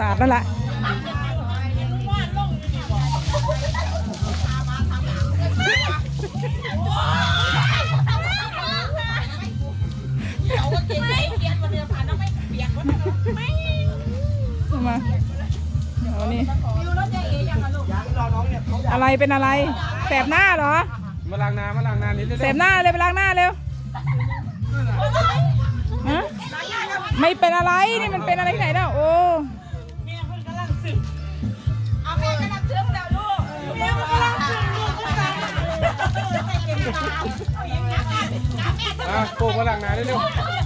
ຕາດແລ້ວລະ ມາ ເອົານີ້ ອາໄລເປັນອາໄລ? ແສບໜ້າເຫຼື? ມາລ້າງໜ້າ ມາລ້າງໜ້ານີ້ເລັວໆ ແສບໜ້າເລັວ ໄປລ້າງໜ້າເລັວ. ຮະ? ໄມ່ເປັນອາໄລ ນີ້ມັນເປັນອາໄລທີ່ໄຫນແລ້ວ? ໂອ້ ເມຍເພິ່ນກຳລັງຊຶມ ເອົາ ແມ່ກຳລັງຊຶມແລ້ວລູກ ແມ່ກຳລັງຊຶມລູກ ອ່າ ໂກ ມາລ້າງໜ້າເລັວໆ.